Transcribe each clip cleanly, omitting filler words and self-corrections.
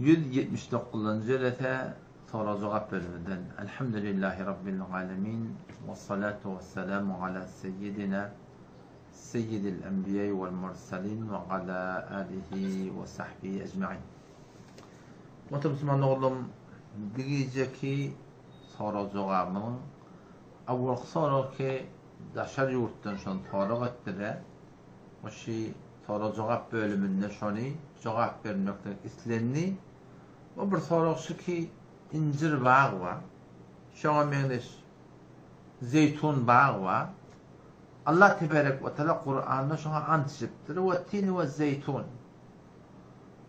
179-njy jelese sorag-jogap bölüminden. Elhamdülillahi Rabbil alemin. Vessalatu vesselamu ala seyyidina seyyidil enbiýai vel mursalin ve ala alihi ve sahbihi ecmain. Muhterem musulman doganlarym, bu gijeki sorag-jogabymyzyň awalky soragy ki daşary ýurtdan şony sorag etdiler. Şu sorag-jogap bölüminde şony jogap bermeklik islendi. O bir sorag şu ki, injir bag bar. Şoňa meňzeş zeýtun bag bar. Allah teberek we teala Kuranda şoňa ant içipdir. We tin we zeýtun.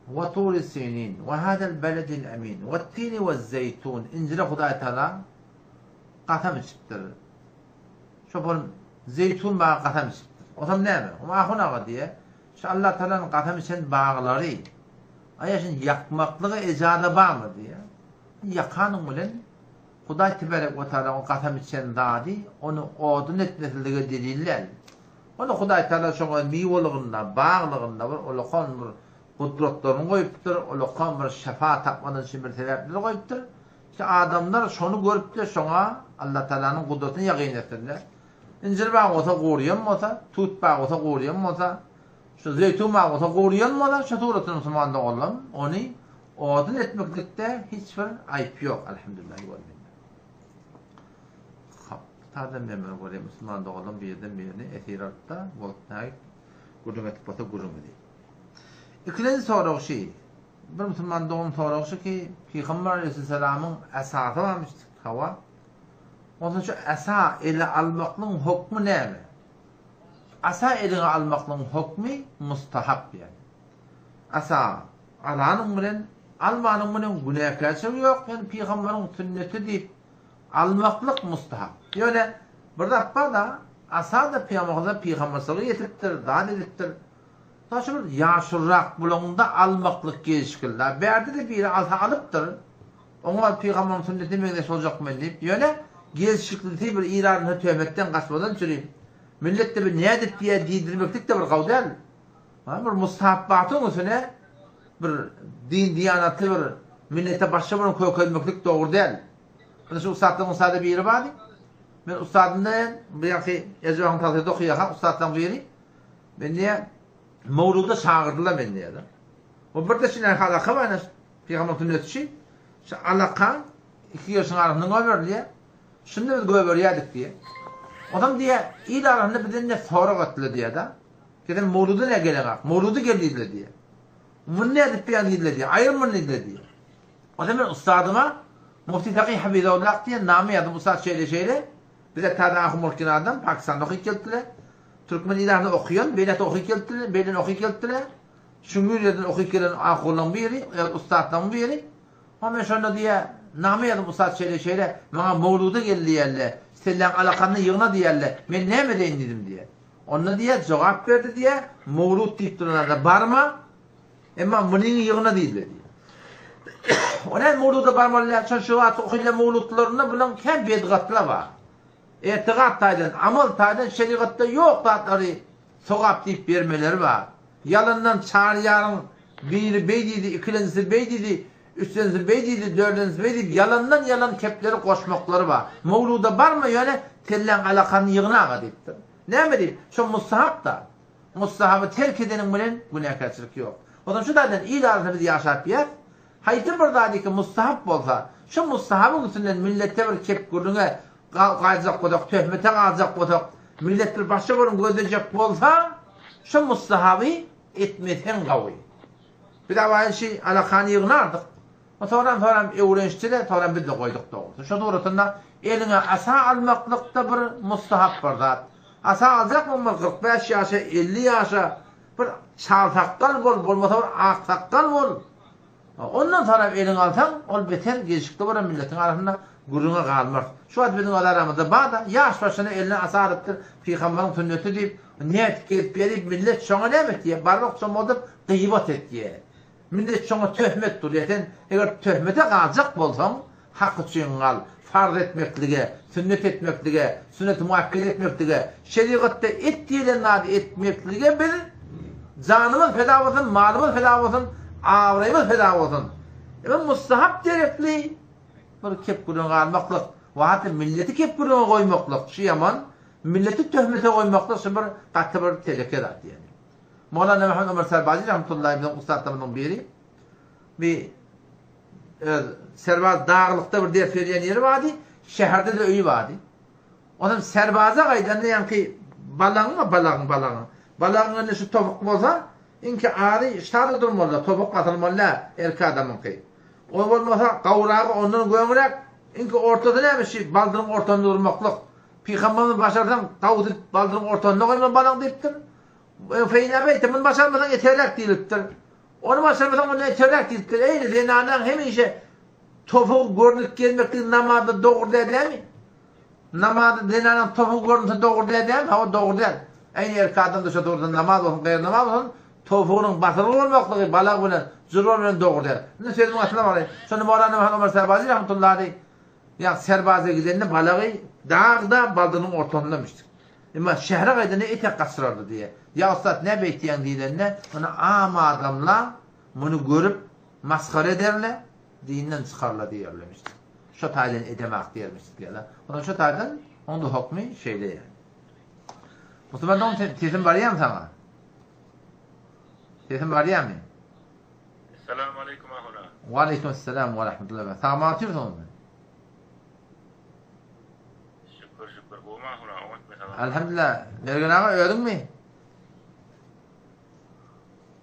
We turi sinin we hadal beledil emin. We tin we zeýtun. Injire Hudaý Teala kasam içipdir. Çopan zeýtun bagy kasam içipdir. Osam näme? Oňa ahun aga diýýär. Şu Allah Tagalanyň kasam içen baglary aýa şuny ýakmaklyga ejaza barmy diýýär. Ýakanyň bilen Hudaý tebarek we taala kasam içen zady ony odun etmesizlige delil däl. Ony Hudaý Taala şoňa miwelygynda, baglygynda bir ulakan bir gudratlaryny goýupdyr, ulakan bir şefa tapmadan üçin bir sebäpleri goýupdyr. Ki adamlar şony görüp-de şoňa Allatagalanyň gudratyny ýagyn etsinler. Injir bagy bolsa guryýan bolsa, tut bagy bolsa guryýan bolsa, şu zeýtun bagy bolsa guryýan bolsa, şu suratda musulman doganlarym ony odun etmeklikde hiç bir aýyp ýok. Elhamdülillahi wal minne. Hop, tadan men bir göreyim musulman doganlarym birden birini esir alyp-da, bolup nägip gürrüň etip bolsa gürrüň edeyim. Ikilenji sorag şi, Bir musulman dogan soragy şu ki, Pygamber aleýhissalamyň esasy barmyş, hawa. Onsoň şu esa ele almaklygyň hokmy näme? Asa eliňe almaklygyň hokmy mustahap ýagny. Asa alanyň bilen almanyň bilen günäkärçiligi ýok, ýöne pygamberiň sünneti diýip almaklyk mustahap. Ýöne bir zat bar-da, asa-da pygamberimize pygamberçilige ýetiripdir, zat edipdir. Mysal üçin, bir ýaşulurak bolaňda almaklyk gelşikli-dä. Bärde-de biri alsa alypdyr. Oňa pygamberiň sünnetine meňzeş boljak men diýip. Ýöne gelşiklisi bir il arasynda töhmetden gaçmadan çüri millet-de bir nädip diýýär diýdirmeklik-de bir gowy däl. Ha, bir mustahapbatyň üstüne bir din-diýanatly bir millete başga birini kökelmeklik dogry däl. Ine şu ussatlaryň ussady biri bardy. Men ussadymdan bu ýaňky Erjebahyň tagsyýetde okaýarkam ussatlaryň biri Men diýýär, mowluda çagyrdylar meni diýýär. O bir de şine halaka bar, pygamber sünnetçi. Şu alaka iki gerşiň arasynda goýberilýär. Şunda biz goýberýärdik diýýär. Onsoň diýýär, il arasynda bizden ne sorag etdiler diýýär-de. Sen mowluda ne geleňak? Mowluda gel diýdiler diýýär. Muny nädip beýan diýdiler diýýär. Aýyr muny diýdiler diýýär. Onsoň men ustadyma Mufti Taki Hafizahullah diýen name ýazdym. Ustad şeýle-şeýle. Bize täze ahun bolup gelen adam Pakistanda okyp gelipdiler. Türkmen ilahynda okaýan, beýleki okyp gelipdiler, beýlen okyp gelipdiler. Şüňňür ýerden okyp gelen ahunlaryň biri, ýa ussatlaryň biri. Hon men şonda diýýär, name ýazdym ussat şeýle-şeýle, maňa mowluda gel diýýärler, selläň alakanyny ýygna diýýärler, men näme edeýin diýdim diýýär. Onda diýýär, jogap berdi diýýär, mowlud diýip duran zada barma, emma munyňy ýygna diýdiler diýýär. O näme mowluda barmaly däl, şon şu wagt okylýan mowludlarynda bulaň kän bedgatlar bar. Etikat taýdan, amal taýdan şerigatda ýok zatlary sogap diýip bermeleri bar. Ýalandan çaryýaryň biri beý diýdi, ikilenjisi beý diýdi, üçlenjisi beý diýdi, dördünjisi beý diýip ýalandan ýalan kepleri goşmaklary bar. Mowluda barma ýöne kelläň alakany ýygnaga diýipdir. Näme diýip? Şo mustahap-da. Mustahaby terk edeniň bilen günäkärçilik ýok. Onsoň şu taýdan il arasynda biz ýaşap ýäs. Haýsy bir zadyky mustahap bolsa, şu mustahabyň üstünden millete bir kep gürrüňe galjak bolsak, töhmete galjak bolsak, millet bir başga gürrüň gözlejek bolsa, şu mustahaby etmeseň gawy. Biz awaýyl şi alakany ýygnardyk. Soram-soram öwrenişdi-de, soram biz-de goýduk dogrusy. Şo suratynda eliňe asa almaklyk-da bir mustahap bir zat. Asa aljakmyň bir 45 ýaşa, 50 ýaşa bir çal sakgal bol, bolmasa bir ak sakgal bol. Ondan soram eliňe alsaň, ol beter gelşikli bolar milletiň arasynda gürrüňe galmaz. Şu wagt biziň öz aramyzda bar-da, ýaş başyna eline asa alypdyr, pygamberiň sünneti diýip, nädip gezip ýörip, millet şoňa näme etýär? Barmak çommaldyp gybat etýär. Millet şoňa töhmet durýar. Sen eger töhmete galjak bolsaň, hak üçin gal, farz etmeklige, sünnet etmeklige, sünneti muakkede etmeklige, şerigatda et diýlen zady etmeklige biz janymyz feda bolsun, malymyz feda bolsun, abraýymyz feda bolsun. Emma mustahap derekli bir kep gürrüňe galmaklyk we hatda milleti kep gürrüňe goýmaklyk şu ýaman, milleti töhmete goýmaklyk şu bir gaty bir teleke zat ýaly. Mowlana Muhammed Ömer Serbazy rahmetullahi biziň ussatlarymyzyň biri bir öz Serbaz daglykda bir ders berýän ýeri bardy, şäherde-de öýi bardy. Onam Serbaza gaýdanda ýaňky balagyňa balagyň balagyň. Balagyň indi şu topuk bolsa, iňki azy ştada durmaly-da, topuk asylmaly däl erkek adamyňky. O bolmasa gowragy ondan göňräk, iňki ortasy näme şi baldyryň ortasynda durmaklyk. Pygamberimiz başarsaň gawudyp baldyryň ortasynda goýma balaň diýipdir. Feýne beýte muny başarmasaň eterräk diýlipdir. Ony başarmasaň ondan eterräk diýlipdir. Eý zenanaň hemişe topugy görnüp gezmekligi namazda dogry däl dämi? Namazda zenanaň topugy görünse dogry däl dälmi? Hawa dogry däl. Eýni erkek adam da şo dogrudan namaz bolsun gaýry namaz bolsun topugynyň basylgy bolmaklygy balak bilen jurba bilen dogry däl. Indi sözümiň aslyna baraýyn. Şonda Mowlana Muhammet Omar Serbazy rahmetullahi aleýh ýa Serbaza gidende balagy dagda baldyrynyň ortasynda-myşdyk. Emma şähere gaýdanda etek gaçyrardy diýýär. Ýa ussat nä beýtýäň diýlende, muny am adamla muny görüp masgara ederler, dinden çykarlar diýerlermişdik. Şo taýdan edemak diýermişdik diýerler. Ondan şo taýdan oň-da hokmy şeýle ýaly. Musulman dogan sesim barýarmy saňa? Sesim barýarmy? Essalamu aleýkum ahuna. Wa aleýkum esselam we rahmetullahi we Sagman otyrsyňyzmy? Şükür şükür gowmy ahuna oňatmy sagam. Elhamdülillah. Mergen aga özüňmi?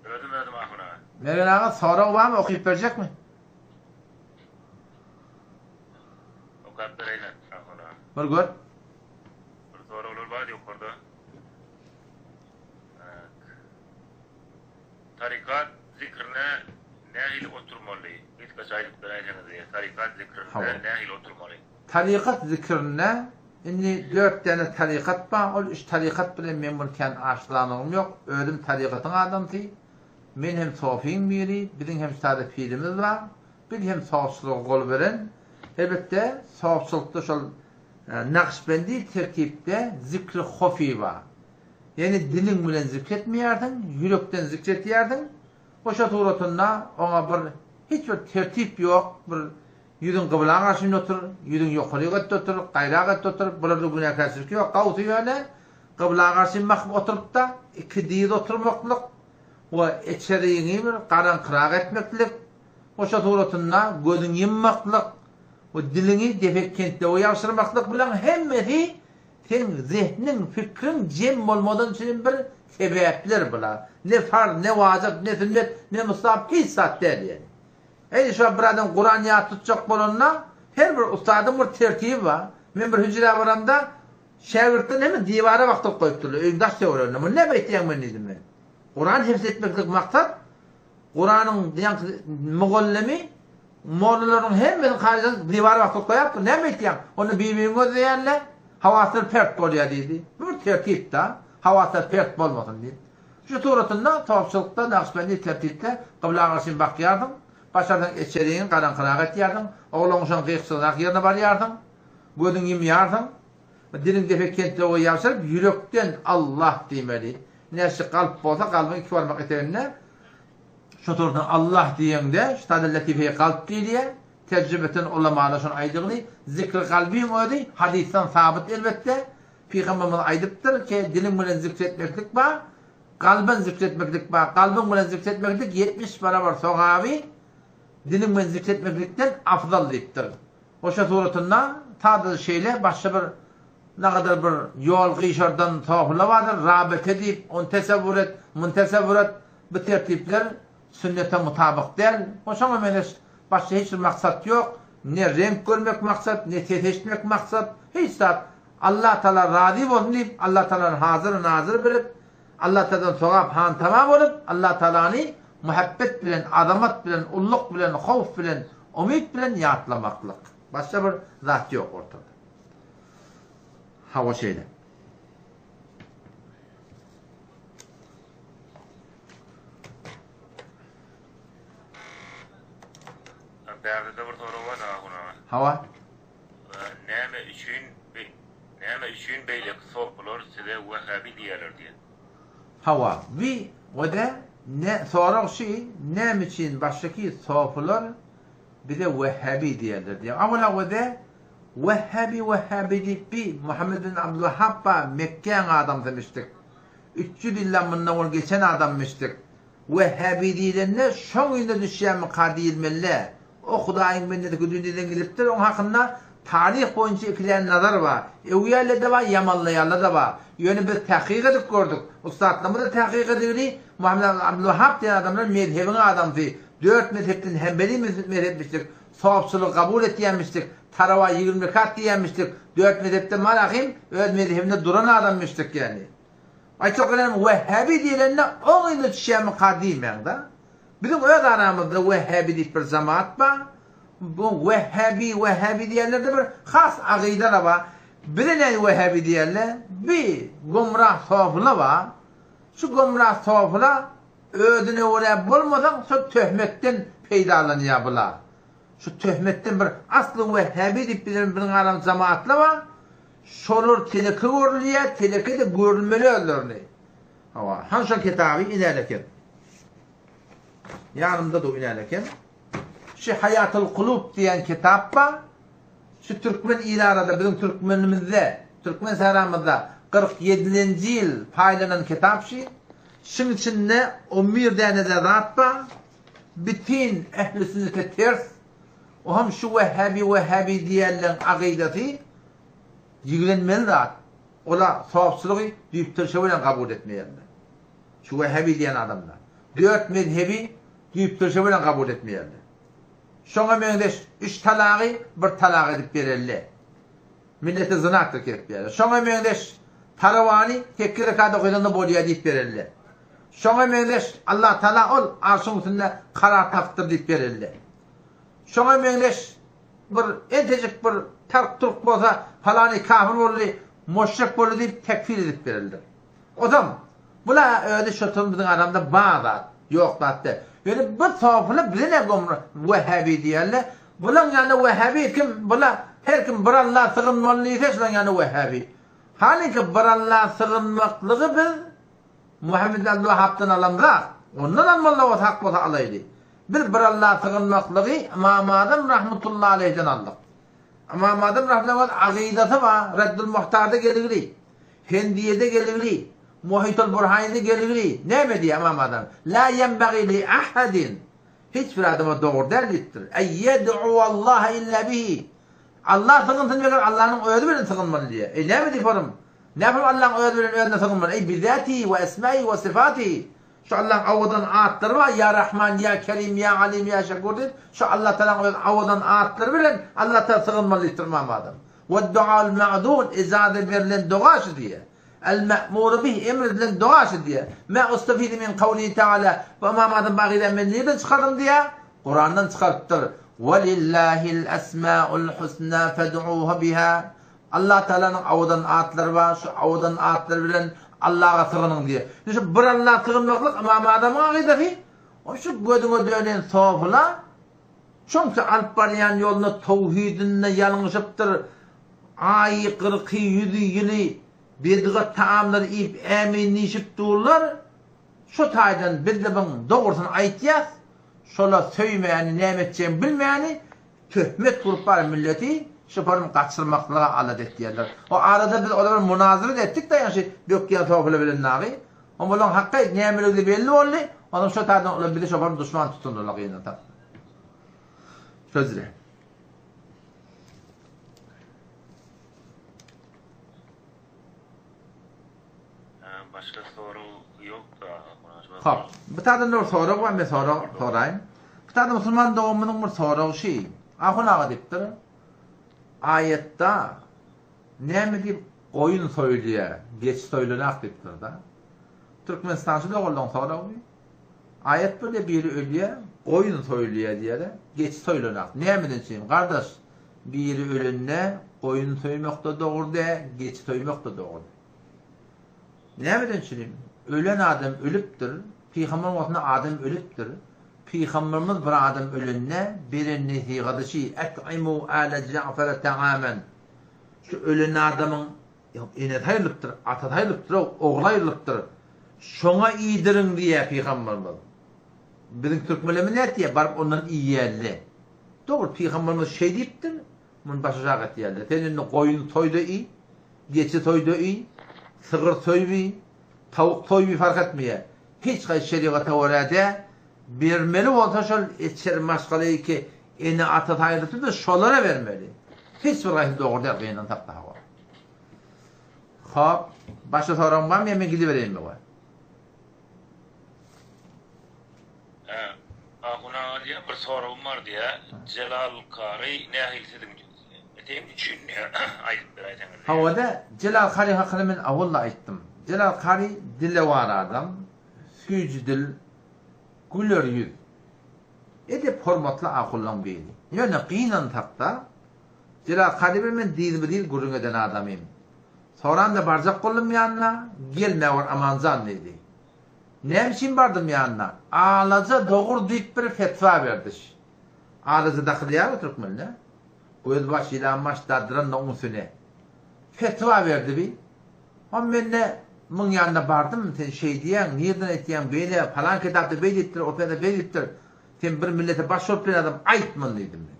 Özüm özüm ahun aga. Mergen aga sorag barmy okyp berjekmi? Okap bereýin ahun aga. Bir gör. Bir soraglar bar ýokarda. Tarykat zikrine nähili oturmaly? Gysgaça aýdyp beräýseňiz diýýär. Tarykat zikrinde nähili oturmaly? Tarykat zikrinde Indi dört däne tarykat bar, ol üç tarykat bilen meň bir kän aşnalygym ýok, özüm tarykatyň adamsy, men hem sofyň biri, biziň hem sada pirimiz bar, biz hem sofçylyga gol beren, elbetde sofçylykda şol Nakşbendi tertipde zikri hofi bar. Ýagny diliň bilen zikr etmeýärsiň, ýürekden zikr etýärsiň, we şo suratynda oňa bir hiç bir tertip ýok, bir Ýüzüň gybla garşynda otur, ýüzüň ýokaryk etde otur, gaýrak etde otur, bularda günäkärçilik ýok. Gawusy ýöne gybla garşy bakyp oturyp-da, ikidyz oturmaklyk we içeriňi bir garaňkyrak etmeklik, goşa suratynda gözüňi ýummaklyk we diliňi depek kentlewe ýabşyrmaklyk bulaň hemmesi seň zehniň, pikriň jem bolmadan üçin bir sebäpler bular. Ne farz, ne wajyp, ne sünnet, ne mustahap hiç zat däl ýöne. Eý, şo bir adam Kuran ýat tutjak bolanda, her bir ussadyň bir tertibi bar. Men bir hüjrä baramda, şägirtler hemme diwara bakdyryp goýupdyrlar, öýüň daş töwereginde. Muny näme etýäň men diýdim men. Kuran hifz etmeklik maksat, Kuranyň ýaňky mugallymy mollalaryň hemmesini karyjany diwara bakdyryp goýapdyr. Näme etýäň? Onda bir-birini gözleýärler, hawaslar pert bolýar diýdi. Bu bir tertip-da, hawaslar pert bolmasyn diýip. Şu suratynda topçulykda nagyşbendi tertipde gybla garşy bakýarsyň, başarsaň eçeriňi garaňkyrak etýärsiň, oglan-uşagyň gyýykçyzrak ýerine barýarsyň, gözüňi ýumýarsyň, diliň depe kentlewüge ýabşyryp, ýürekden Allah diýmeli. Näçe galp bolsa, galbyň iki barmak eteginde şu suratynda Allah diýeňde, şu taýda latife-i galp diýilýär. Terjimeten ulamalar şony aýdygly, zikri galbyň özi hadysdan sabyt elbetde, Pygamberimiz aýdypdyr ki, diliň bilen zikr etmeklik bar, kalben zikr etmeklik bar. Kalbyň bilen zikr etmeklik 70 barabar sogaby diliň bilen zikr etmeklikden afzal diýipdir. Oşa suratynda sadaja şeýle başga bir nagadar bir ýol gyşardan sofyla bardyr, rabete diýip, ony tesewwür et, muny tesewwür et, bu tertipler sünnete mutabyk däl. Oşaňa meňzeş başga hiç bir maksat ýok. Ne reňk görmek maksat, ne ses eşitmek maksat, hiç zat. Allah Tagala razy bolsun diýip, Allah Tagalany hazyr nazyr bilip, Allah Tagaladan sogap hantama bolup, Allah Tagalany muhabbet bilen, azamat bilen, ulluk bilen, howf bilen, umyt bilen ýatlamaklyk. Başga bir zat ýok ortada. Hawa şeýle. Bärde-de bir sorag bar Ahun aga. Hawa. Näme üçin näme üçin beýleki sopylar size wehhabi diýýärler diýen. Hawa, bi we-de ne sorag şi, näme üçin başdaky sopylar. Bize wehhabi diýerler diýýär. Awala weze wehhabi wehhabi diýip bi Muhammed bin Abdulwahhab bar Mekgäň adamsymişdik. 300 ýyldan mundan ol geçen adammişdik. Wehhabi diýlende şoň yzyna düşýärmika diýilmeli-dä. O Hudaýyň bendesi dünýeden gidipdir, oň hakynda taryh boýunça ikilän nazar bar. Öwýärler-de bar, ýamanlaýarlar-da bar. Ýöne biz tahkyk edip gördük. Ussatlarymyz-da tahkyk edildi. Muhammed Abdulwahhab diýen adamlar mezhebiň adamsy. Dört mezhepden hembeli mezhepmişdik. Sopçylygy kabul etýänmişdik. Tarawa 20 rekat diýýänmişdik. Dört mezhepden bar ahym, öz mezhebinde duran adammyşdyk ýagny. Aýtjak bolýanym wehhabi diýlende oň yzyna düşýärmika diýmäň-de. Biziň öz aramyzda wehhabi diýip bir jemaat bar. Bu wehhabi, wehhabi diýenlerde bir has agyda-da bar. Bize näme wehhabi diýerler? Bi gomrah sofula bar. Şu gomrah sofula özüne görä bolmasaň şo töhmetden peýdalanýar bular. Şu töhmetden bir asly wehhabi diýip biziň biziň aramyzda jemaatlar bar. Şolar teleke görülýär, teleke-de görülmeli özlerini. Hawa, han şol kitaby inäl eken. Ýanymda dur inäl eken. Şu Haýatul Kulub diýen kitap bar. Şu türkmen il arada biziň türkmenimizde, türkmen sähramyzda 47-nji ýyl paýlanan kitap şu. Şuň içinde on bir däne-de zat bar. Bütin ähli sünnete ters. O hem şu wehhabi wehhabi diýenleň agydasy ýigrenmeli zat. Ola sopçylygy düýptürşe bilen kabul etmeýärler. Şu wehhabi diýen adamlar. Dört mezhebi düýptürşe bilen kabul etmeýärler. Şoňa meňzeş üç talagy bir talak edip bereli. Millete zynatdyr kesip bereli. Şoňa meňzeş tarawany sekiz rekat okadanda bolýar diýip bereli. Şoňa meňzeş Allah Taala ol arşyň üstünde karar tapypdyr diýip bereli. Şoňa meňzeş bir entejik bir tark-turk bolsa palany kafir boldy, moşrik boldy diýip tekfir edip berildi. Ozam bula özi şotan biziň aramda bar zat, ýok zat däl. Ýöne bu sofylar bize ne gomra wehhabi diýerler. Bulaň ýanynda wehhabi kim? Bula her kim bir Alla sygynmaly diýse şulaň ýanynda wehhabi. Halyňky bir Alla sygynmaklygy biz Muhammed bin Abdulwahhabdan alamzak. Ondan almaly bolsa hak bolsa alaýly. Biz bir Alla sygynmaklygy Ymam Azam rahmetullahi aleýhden aldyk. Ymam Azam rahmetullahi agydasy bar, Reddül Muhtarda geligli, Hendiýede geligli, Muhitul Burhaýnda geligli. Näme diýýär Ymam Azam? La ýenbagi li ahadin. Hiç bir adama dogry däl diýipdir. Ey ýed'uwallaha illa bihi. Allah sygynsyn meger Allanyň özi bilen sygynmaly diýýär. Eý näme diýip orum? Näme Allaň özi bilen özüne sygynmaly? Eý bizatihi we esmaihi we sifatihi. Şu Allaň owadan atlary bar, Ýa Rahman, Ýa Kerim, Ýa Alim, Ýa Şekur diýip, şu Allatagalaň öz owadan atlary bilen Allatagala sygynmaly diýipdir Ymam Azam. Wed-duaul ma'zun, ijaza berlen doga şu diýýär. El-me'muru bih, emr edilen doga şu diýýär. Mä ustafidu min kawlihi taala, bu Ymam Azam bu akydany men nirden çykardym diýýär? Kurandan çykarypdyr. Welillahil esmaul husna fed'uhu biha. Allah Taalanyň owadan atlary bar, şu owadan atlary bilen Allaha sygynyň diýýär. Indi şu bir Allaha sygynmaklyk Ymam Azamyň akydasy. O şu gözüňe dönen sofula şonça alyp barýan ýolunda towhidinde ýalňyşypdyr. Aýy, kyrky, ýüzi, ýyly bedgat taamlary iýip ämin diýşip durlar. Şu taýdan biz-de buň dogrusyny aýtýas. Şola söýmäni näme etjegini bilmäni Töhmet gurup bar milleti şoparym gaçyrmaklyga alada etýärler. O arada biz olar bilen munazyra-da etdik-de ýagşy bökýän sofylar bilen dagy. Oňa olaryň hakky nämeligi belli boldy. Onsoň şo taýdan olar bizi şoparym duşman tutundylar gynansak. Sözle. Başga sorag ýok-da. Hop. Bu taýdan bir sorag bar, men sorag soraýyn. Bu taýdan musulman doganymyzyň bir soragy şi. Ahun aga diýipdir. Aýatda näme diýip goýun soýulýar, geçi soýulanak diýipdir-da. Türkmenistançy doganlaryň soragy bu. Aýat bir de biri ölýär, goýun soýulýar diýýär-de, geçi soýulanak. Nämeden üçin? Gardaş, biri ölende goýun soýmak-da dogry däl, geçi soýmak-da dogry däl. Nämeden üçin? Ölen adam ölüpdir, pygamber wagtynda adam ölüpdir. Pygamberimiz bir adam ölende beren nesihaty şi, Et'imu ale Ja'fere ta'amen. Şu ölen adamyň enesi aýrylypdyr, atasy aýrylypdyr, ogly aýrylypdyr. Şoňa iýdiriň diýýär pygamberimiz. Biziň türkmenlerimiz nätýär? Baryp ondan iýýärler. Dogry, pygamberimiz şeý diýipdir, muny başaşak etýärler. Sen indi goýun soý-da iý, geçi soý-da iý, sygyr soýup iý, towuk soýup iý fark etmeýär. Hiç haýsy şerigata görä däl, bermeli bolsa şol içeri maşgalaýky ene-atasy aýrylypdyr-da şolara bermeli. Hiç bir haýsy dogry däl gynansak-da hawa. Hop, başga soragyň barmy ýa men gidibereýinmi we? Hä, Ahun aga diýýär, bir soragym bar diýýär. Jelal Kary nähili siziň seň üçin diýýär, aýdyp beräýseňiz diýýär. Hawa-da, Jelal Kary hakynda men owal-da aýtdym. Jelal Kary dilewar adam, süýji dil, güler ýüz, edep-hormatly ahullaň biri. Ýöne gynansak-da, Jelal Kary bilen men dyzma-dyz gürrüň eden adamym. Soran-da barjak boldum ýanyna, Gelmäwer Amanjan diýdi. Näme üçin bardym ýanyna? Alaja dogur diýip bir fetwa berdiş. Alaja dakylýar-a türkmende. Gözbaş, ýylanbaş dadyranda oň üstüne. Fetwa berdi bi. Hom men-de muň ýanyna bardym, sen şeý diýýäň, nirden aýtýaň, beýle, palan kitapda beý diýipdir, o pede beý diýipdir. Sen bir millete baş bolup bilen adam, aýt muny diýdim men.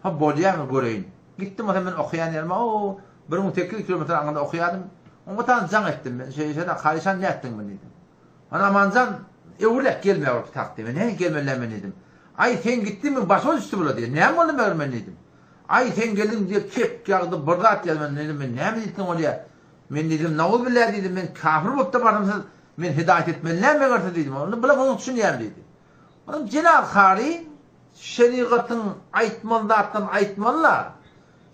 Ha bolýamy göreýin. Gitdim bolsa men okaýan ýerime o 1800 kilometr aňyrda okaýardym. Oňa tany jaň etdim men. Şeýle şeýle Karyşan nätdiň men diýdim. Ana Amanjan öwrülek gelme bolup takdy. Men näme gelmeli men diýdim. Aý sen gitdiňmi başyma düşdi bular diýdi. Näme boldy meger men diýdim. Aý sen geldiň diýip kep ýagdy bir zat diýdi men diýdim men näme diýdiň bolýa. Men diýdim nauzbillah diýdim men kafir bolup da bardym siz men hidaýat etmeli näme meger siz diýdim. Onda bular muny düşünýär diýdi. Onuň Jelal Kary Şerigatyň aýtmaly zatlaryny aýtmaly-la.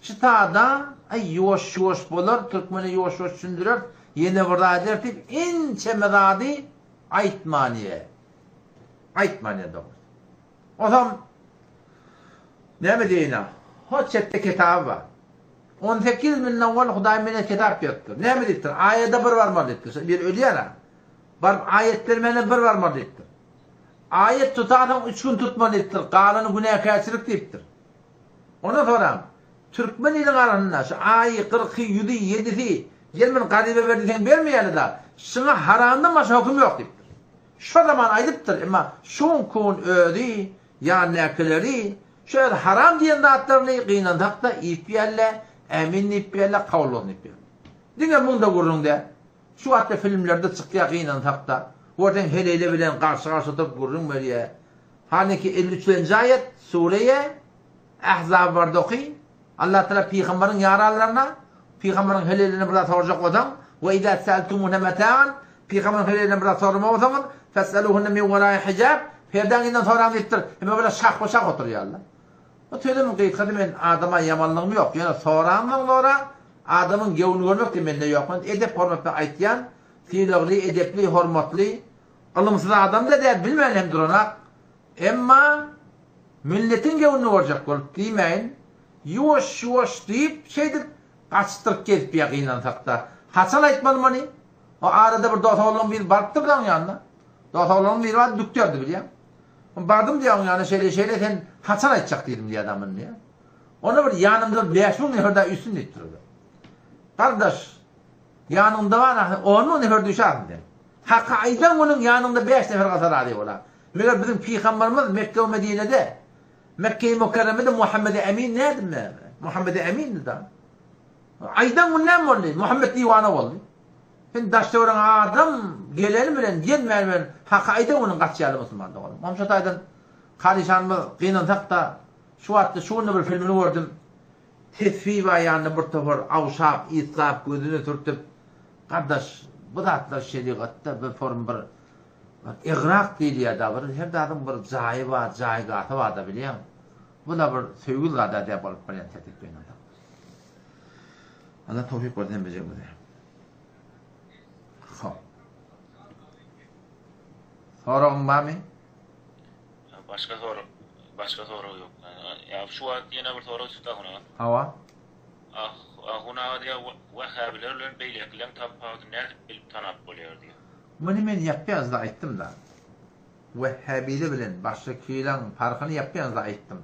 Şitada, aý, ýuwaş-ýuwaş bolar, türkmene ýuwaş-ýuwaş düşündireris, ýene bir zat ederis diýip, ençeme zady aýtman ýe. Aýtman ýe dogrusy. Onsoň, näme diýeýin-a, ho çetde kitaby bar. 18 mündan owal Hudaý mene kitap beripdir. Näme diýipdir? Aýada bir barmaly diýipdir. Şo bir ölýär-ä. Baryp aýat bermäne bir barmaly diýipdir. Aýat tutarsaň üç gün tutmaly diýipdir, galany günäkärçilik diýipdir. Ondan soram, türkmen iliň arasynda şu aýy, kyrky, ýüzi, ýedisi, gel muny garyba ber diýseň bermeýärler-da, şuňa haramdan başga höküm ýok diýipdir. Şo zaman aýdypdyr, emma şu günki gün özi, ýanyndakileri şu öz haram diýen zatlaryny gynansak-da iýip ýärler, ämin diýip ýärler, kabul bolsun diýip ýärler. Diňe munda gürrüň däl. Şu wagtda filmlerde çykýar gynansakda. Görseň heleýle bilen garşy garşy oturyp gürrüň berýär. Haniki 53 nji aýat sureýe Ahzab barda oky. Allah Taala pygamberiň ýaranlaryna, pygamberiň heleýlerine bir zat sorajak bolsaň, we iza sa'altumuhunne metaan, pygamberiň heleýlerinden bir zat soramak bolsaňyz, fes'eluhunne min wara'i hijab, perdäň yzyndan soraň diýipdir. Hemme bilen şahba-şah oturýarlar. Bu sözümiň gysgasy men adama ýamanlygym ýok. Ýöne soransoň zora, Adamyň göwnüni görmek diýen mende ýok. Men edep-hormat bilen aýtýan, sylagly, edepli, hormatly, ylymsyz adam-da däl, bilmän hem duranak. Emma milletiň göwnüni görjek bolup diýmäýin, ýuwaş-ýuwaş diýip, şeýdip gaçdyryp gezip ýa gynansakda. Haçan aýtmaly muny? O arada bir dos-oglanlaryň biri barypdyr da oň ýanyna. Dos-oglanlaryň biri bardy, dükderdi bilýäň. Bardym diýýär oň ýanyna, şeýle-şeýle sen haçan aýtjak diýdim diýýär da muny diýýär. Onda bir ýanymda bir 5000 nefer dagy üstün diýipdir olar. Gardaş, ýanyňda bar ahy 10000 nefer düşärsiň sen. Haky aýdan günüň ýanyňda 5 nefer galsa razy bolar. Meger biziň pygamberimiz Mekke we Medinede, Mekke-i Mükerremede Muhammedi Emin nädip näme? Muhammedi Emindi da. Aýdan gün näme boldy? Muhammed diwana boldy. Sen daş-töweregiňe adam geleni bilen, gelmäni bilen haky aýdan günüň gaçýarlar musulman doganym. Onam şo taýdan Karyşanymyz gynansak-da Şu wagtda şu günde bir filmini gördüm. Tesbi bar ýanynda bir topar awşap, ysgap, gözüne sürtüp, gardaş, bu zatlar şerigatda bir form bir egrak diýilýär-da, bir her zadyň bir jaýy bar, jaýgasy bar-da bilýäň. Bu-da bir söýgi zada däp bolup barýan tertip bilen. Allah towfik bersin hemmejigimize. Hop. Soragyň barmy? Başga sorag başga sorag ýok. Ýa şu wagt ýene bir sorag çykdy Ahun aga. Hawa. Ah Ahun aga diýýär wahhabiler bilen beýlekileň tapawudyny nädip bilip tanap bolýar diýýär. Muny men ýapýaňyzda aýtdym-da. Wahhabili bilen başgakileň parhyny ýapýaňyzda aýtdym.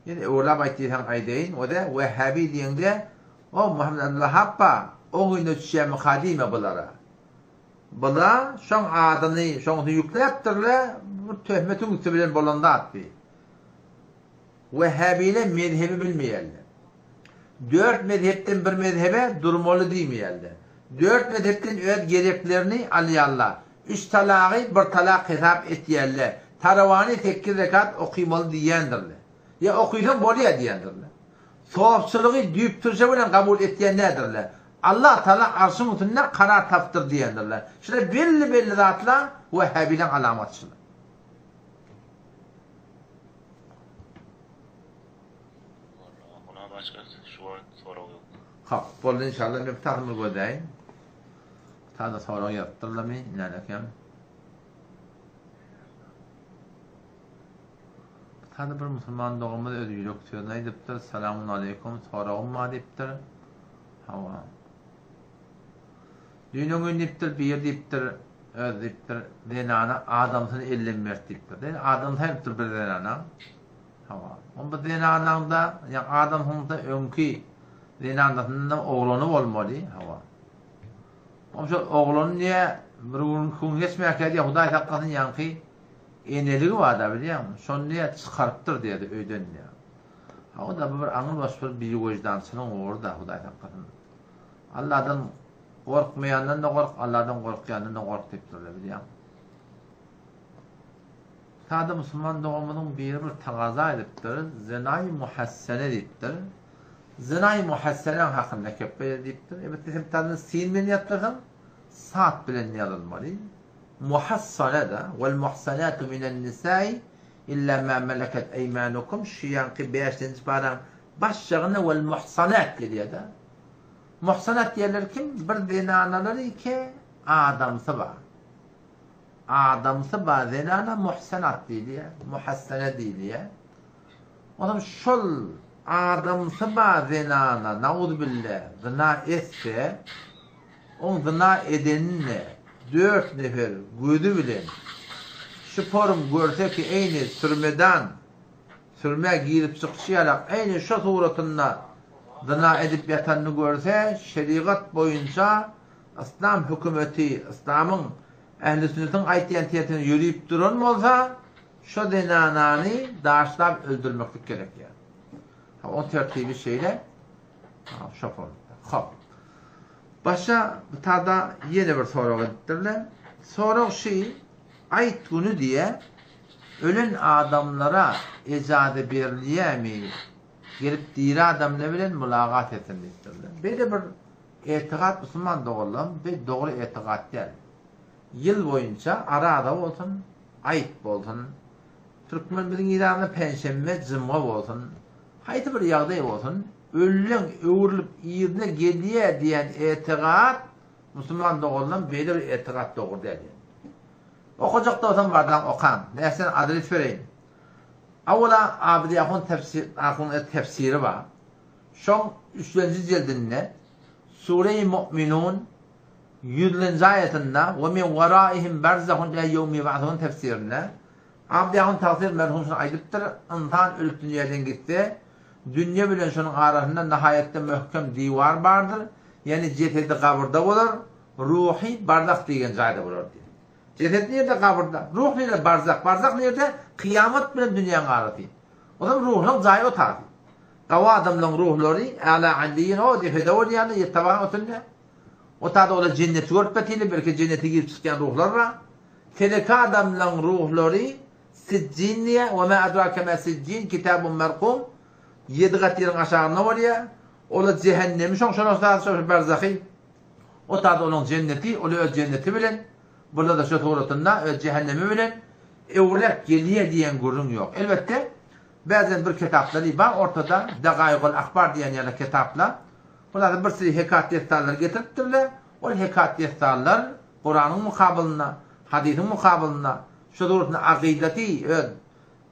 Ýene öwrülap aýt diýseň aýdaýyn. O-da wahhabi diýeňde o Muhammet Abdulwahhab bar, oň yzyna düşýärmika diýme bulara. Bula şoň adyny şoňsy ýükläpdirle, bu töhmetiň üsti bilen bolan zat bi. Wehhabile mezhebi bilmeýärler. Dört mezhepden bir mezhebe durmaly diýmeýärler. Dört mezhepden öz gereklerini alýarlar. Üç talagy bir talak hesap etýärler. Tarawany sekiz rekat okymaly diýýändirler. Ýa okysaň bolýar diýýändirler. Sopçylygy düýp-türşe bilen kabul etýän däldirler. Allah Taala arşyň üstünde karar tapdyr diýendirler. Şular belli-belli zatlar wehhabileň alamatyşylar. Walla başga şu wagt sorag ýok. Hop, boldy inşallah men tahymy gözläýin. Tada sorag ýazypdyrlamy, nälekem. Tada bir musulman doganymyz öz ýürek sözüni aýdypdyr. Salamun aleýkum, soragym bar diýipdir. Hawa. Düýn öňňin diýipdir, bir diýipdir, öz diýipdir, zenana adamsyny elden berdi diýipdir. Adamsy aýrypdyr bir zenana. Hawa. Oň bu zenanaňda, ýa adamsyňda öňki zenanasynda oglany bolmaly, hawa. Oň şol oglany diýä bir gün iki gün geçmäkä diýä Hudaý saklasyn ýaňky eneligi bar-da bilýäňmi? Şony diýä çykarypdyr diýdi öýden diýä. Hawa-da bu bir aňyl baş bir biweždançylygyň ugry-da Hudaý saklasyn. Alladan gorkmaýandan-da gork, Alladan gorkýandan-da gork diýipdirler bilýäňmi? Sada musulman doganymyzyň biri bir tagaza edipdir, Zenaýy muhassene diýipdir. Zenaýy muhasseneň hakynda kep ber diýipdir. Elbetde sen tazyny sin bilen ýazdyrsaň, sad bilen ýazylmaly. Muhassane-da, wal muhsanatu minen nisai illa ma malakat eýmanukum şu ýaňky bäşinji paraň baş jagynda wal muhsanat gelýär-de. Muhsanat diýenler kim? Bir zenanalary ki adamsy bar. Adamsy bar zenana muhsenat diýilýär, muhassene diýilýär. Onam şol adamsy bar zenana, nauzubille, zyna etse, oň zyna edenini dört nefer gözi bilen şu forum görse ki eýni sürmedan, sürmä girip çykyşy ýalak eýni şo suratynda zyna edip ýatanyny görse, şerigat boýunça Yslam hökümeti, yslamyň, ähli-sünnetiň aýtýan tersine ýörüp duran bolsa, şo zenanany daşlap öldürmeklik gerekýär. Ha, oň tertibi şeýle. Ha, şo formada. Hop. Başga bu tada ýene bir sorag edipdirler. Sorag şi, aýt güni diýe, ölen adamlara ejaza berilýärmi, gelip diri adamlar bilen mulagat etsin diýipdirler. Beýle bir Etigat musulman doganlarym bi dogry etigat däl. Ýyl boýunça araza bolsun, aýt bolsun, türkmen biziň yzamyzda penşenbe, jymga bolsun, haýsy bir ýagdaý bolsun, ölüleň öwrülip yzyna gelýä diýen etigat musulman doganlarym beýle bir etigat dogry däl. Okajak bolsaň bardaň okaň. Näsden adres bereýin. Awala Abydy ahun tefsir ahun tefsiri bar. Şoň üçlenji jildinde Sure-i Mu'minun ýüzlenji aýatynda We min weraihim berzahun ila ýewmi ýub'asun tefsirinde Abdy ahun tagsyr merhum şuny aýdypdyr, Ynsan ölüp dünýeden gitse, dünýe bilen şonuň arasynda nahaýatda möhkem diwar bardyr, ýagny jesedi gabyrda bolar, ruhy barzah diýgen jaýda bolar diýip. Jeset nirde? Gabyrda. Ruh nirde? Barzah. Barzah nirde? Kyýamat bilen dünýäň arasy. Onam ruhlaň jaýy o taýy. Gawy adamlaň ruhlary älä alliýin o depede bolýarlar, ýertabagyň ötünde. O taýda olar jenneti görüp ýatyrlar, belki jennete girip çykýan ruhlar bar. Teleke adamlaň ruhlary sijjin diýýär, we ma adrake ma sijjin kitabun merkum, ýedi gat ýeriň aşagynda bolýar. Olar jähennemi şoň şonuň zady şo berzahy. O taýda olaň jenneti, olar öz jenneti bilen, bular-da şo suratynda öz jähennemi bilen öwrüläp gelýär diýen gürrüň ýok. Elbetde, Bäzden bir kitaplary bar ortada, Dagaýygul ahbar diýen ýaly kitaplar. Olarda bir sürü hekat dessanlary getiripdirler. Ol hekat dessanlar Kuranyň mukabylynda, hadysyň mukabylynda, şu dogrusynda akydaty öz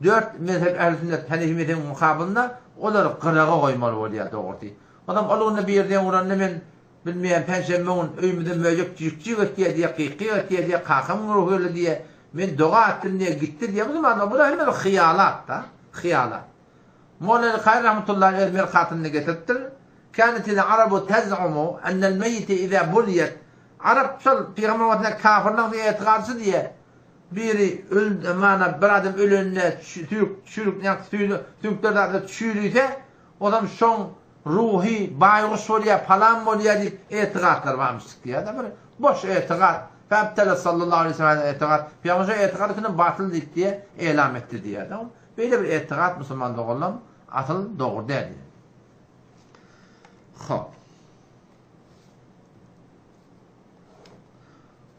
dört mezhep ähli sünnet hanefi mezhebiň mukabylynda olary gyraga goýmaly bolýar dogrusy. Onam ol günde birden uranda men Bilmeýän, penşenbe gün öýümizde möjek jik-jik etýär diýýär, gyk-gyk etýär diýýär, kakamyň ruhy geldi diýýär, men doga etdim diýýär, gitdi diýýär. Bu zamanda bular hemme bir hyýalat-da, hyýalat. Molla Kaýy rahmetullahi öz merkatynda getiripdir. Kânetil arabu tez'umu ennel meýite izâ buliyet. Arap şol pygamber wagtynda kafirleň etigadsy diýýär. Biri öl, mana bir adam ölende süýk, çüýrük, ýa süýli, süňkler zatlar çüýrüse, ozam şoň ruhy baýguş bolýar, palan bolýar diýip etigatlar barmyş diýýär-de bir boş etigat. Fäbtele sallallahu aleýhi we sellem etigat. Pygamber şo etigat üçin batyl diýip diýe elam etdi diýýär-de. Beýle bir etigat musulman doganlarym asyl dogry däl diýýär. Hop.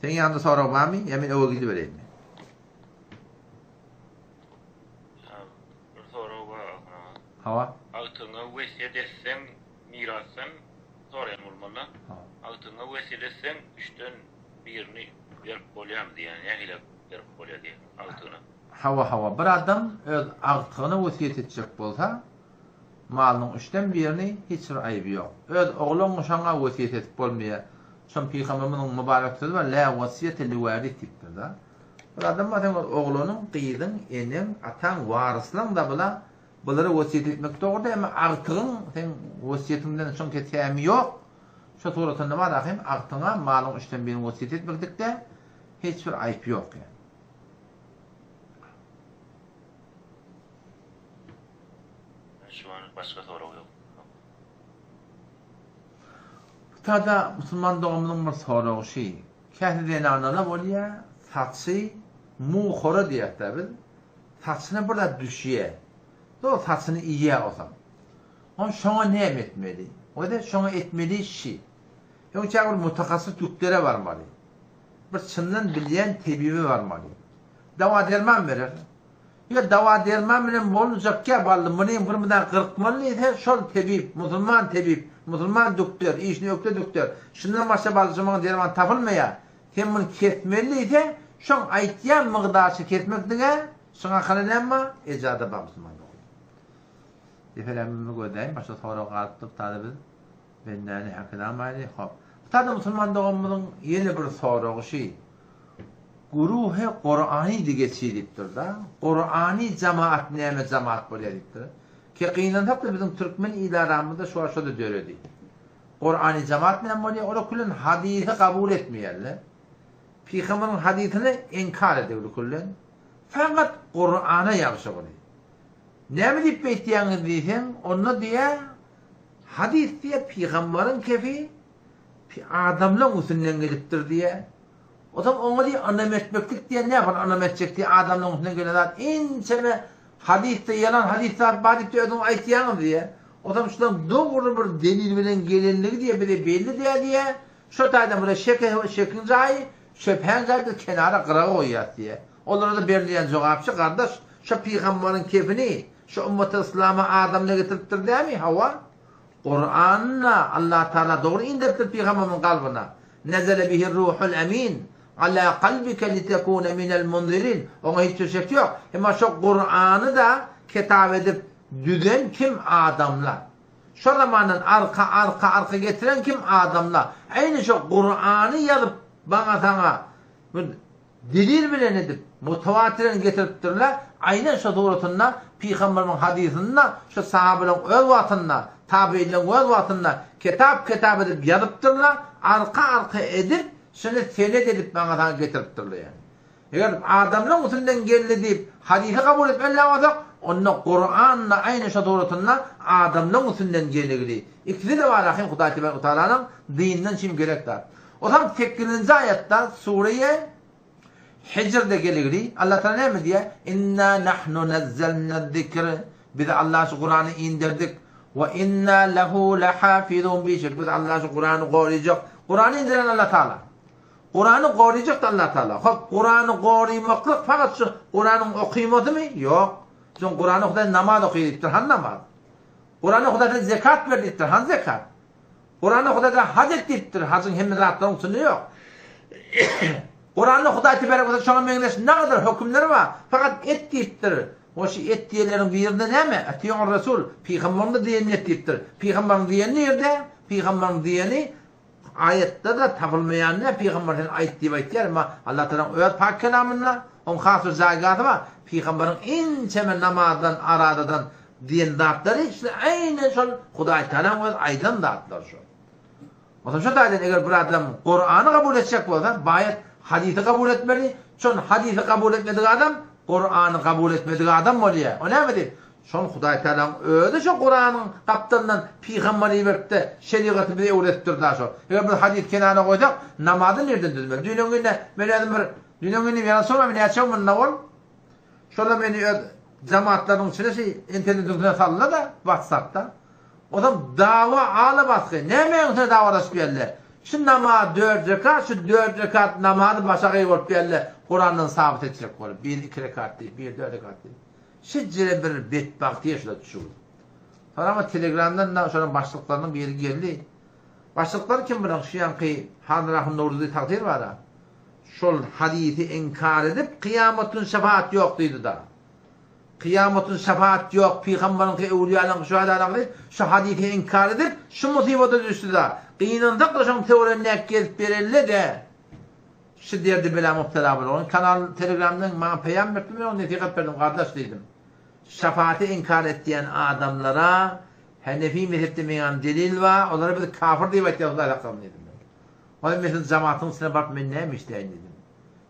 Seň ýanyňda sorag barmy ýa men öwe gidibereýinmi? Bir sorag bar ahun aga. Hawa. Agtygyňa wesýet etseň mirasdan soraýan bolmalyda. Agtygyňa wesýet etseň üçden birini berip bolýarmy diýýän nähili berip bolýar diýýän agtygyna. Hawa hawa bir adam öz agtygyna wesýet etjek bolsa Malynyň üçden birini hiç bir aýby ýok. Öz ogluňy şoňa wesýet edip bolmaýar. Şon pygamberimiziň mübarek sözi bar, Lä wasiýete li waris diýipdir-de. Bir adam bar, seň öz oglanyň, gyzyň, eneň, ataň, waryslaň-da bula, bulara wesýet etmek dogry däl, emma agtygyň seň wesýetiňden şoň kesämi ýok. Şo suratynda bar ahym, agtyňa malyň üçden birini wesýet etmeklikde hiç bir aýp ýok ýa. Şu an başga sorag ýok. Hytaýda musulman doganymyzyň bir soragy şi, käsi zenanlara bolýa saçy muhora diýýäsdä biz, saçyna bir zat düşýä, dogry saçyny iýýä osam. On şoňa näme etmeli? Oda şoňa etmeli şi. Öňçä bir mutahassys dükdere barmaly. Bir çyndan bilýän tebibe barmaly. Dawa derman berer. Ýa dawa-derman bilen bolmajakýa bally muny bir mundan gyrkmaly diýse şol tebip, musulman tebip, musulman dükder, işine ökde dükder, şundan başga bally şu maňa derman tapylmaýa, sen muny kesmeli diýse, şoň aýtýan mygdarça kesmeklige şuň akyly näme bar, ejada bar musulman dogan. Depelemimi gözläýin başga sorag galypdyr tada biz bendäni hakydamaýly hop. Tada musulman doganymyzyň ýene bir soragy şi. Guruhy Kurany digeçi diýipdir-da. Kurany jamaat näme jamaat bolýar diýipdir. Ki gynansak-da biziň türkmen il aramyzda şu wagt şo-da döredi. Kurany jamaat näme bolýar? Olar küllen hadysy kabul etmeýärler. Pygamberyň hadysyny inkar edewli küllen. Fakat Kurana ýabşygyny. Näme diýip beýtýäňiz diýseň, onda diýýär, hadys diýýär, pygamberyň kefi adamlaň üstünden gelipdir diýýär. Ozal oňa diý ynam etmeklik diýen näme ol ynam etjek diý adamlaň üstünden gelen zat ençeme hadysda ýalan hadys zat bar diýip özüňiz aýtýaňyz diýe. Ozal şulaň dogry bir delil bilen gelenligi diýe bize belli däl diýe. Şo taýdan bile şeke şekiň jaýy şöbhäň jaýy biz kenara gyraga goýýas diýe. Olara-da berilýän jogapçy gardaş şo pygambaryň kefini şo ümmaty yslama adamlar getiripdir dämi hawa. Kuranyny Allah Tagala dogry inderipdir pygamberimiziň kalbyna. Nezele bihir ruhul emin ala kalbike litekune minel munzirin. Oňa hiç bir şek ýok. Emma şo Kurany-da kitap edip düzen kim adamlar. Şo zamandan arka arka arka getiren kim adamlar. Aýny şo Kurany ýazyp maňa saňa bir Delil bilen edip, mutawatiren getiripdirler, aýnan şo suratynda Pygamberimiň hadysynda şo sahabalaryň öz wagtynda, tabeýinleriň öz wagtynda ketap-ketap edip ýazypdyrlar, arka-arka edip, şuny senet edip maňa saňa getiripdirler ýaly. Eger adamlaryň üstünden geldi diýip, hadysy kabul etmeli bolsak, onda Kuran-da aýny şo suratynda adamlaryň üstünden geligli. Ikisi-de bar ahym Hudaý Tebarek we Taalanyň dininden çyn gerek zat. Ozal sekizinji aýatda Sureýe Hijrde geligli Allah Taala näme diýýär? Inna nahnu nazzalna zikr. Biz Allah şu Kurany inderdik. We inna lehu lahafizun bişek biz Allah şu Kurany gorajak. Kurany indiren Allah Taala. Kurany gorajak Allah Taala. Hop Kurany goramaklyk fakat şu Kuranyň okymasymy? Ýok. Soň Kurany okudan namaz oky diýipdir. Han namaz? Kurany okudan zekat ber diýipdir. Han zekat? Kuranda Hudaý haj et diýipdir, hajyň hemme zatlaryň içinde ýok. Kuranda Hudaý tebarek we şoňa meňzeş nagadar hökümler bar. Fakat et diýipdir. O şu et diýenleriň birinde näme? Atiýur Rasul, pygamberiň diýenini et diýipdir. Pygamberiň diýeni nirde? Pygamberiň diýeni aýatda-da tapylmaýan ne pygamber sen aýt diýip aýtýar, emma Allah Tagalaň öz pak kelamynda oň has bir jaýgasy bar. Pygamberiň ençeme namazdan, aradadan Diýen zatlary şul aýnen şol Hudaý Tagalaň öz aýdan zatlary şol. Onsoň şo taýdan eger bir adam Kurany kabul etjek bolsa, baýat Hadysy kabul etmeli. Şon hadysy kabul etmedik adam Kurany kabul etmedik adam bolýar. O näme diýip? Şon Hudaý Tagalaň özi şo Kuranyň gapdalyndan pygamber iberipde şerigaty bize öwredipdir da şo. Eger biz hadysy kenara goýsak, namazy nirden düzmeli? Düýn öňňinde men özüm bir düýn öňňin ýalan sorma näçe gün munda bol. Şola meni öz jamatlarynyň içine şi internetiň üstüne saldylar-da, WhatsApp-da. Ozam dawa ala basgy. Nämäň üstüne dawalaşyp geldiler? Şu namaz dört rekat, şu dört rekat namazy başagaý bolup geldiler, Kurandan sabyt etjek bolup. Biri iki rekat diýip, biri dört rekat diýip. Şijire bir betbagtyýa şular düşüp. Soňra Telegramdan da şolaryň başlyklarynyň biri geldi. Başlyklar kim bilen şu ýanky Han Rahym Nowruzy tagsyr bar-a. Şol hadysy inkar edip kyýamat gün şefaat ýok diýdi-da. Kyýamat gün şefaat ýok, pygambaryňky, öwlüýalaryňky, şühedalaryňky diýip, şu hadysy inkar edip, şu musybata düşdi-da. Gynansak-da şoň töweregindäki gezip bereli-de, şu derdi bela mubtela bolan. Kanal telegramdan maňa peýam berdi, men oňa nesihat berdim, gardaş diýdim. Şefaaty inkar etýän adamlara Henefi mezhepde meňem delil bar, olara biz kafir diýip aýtýarys Hudaý saklasyn diýdim men. Goý men siziň jamatyň içine baryp men näme işläýin diýdim.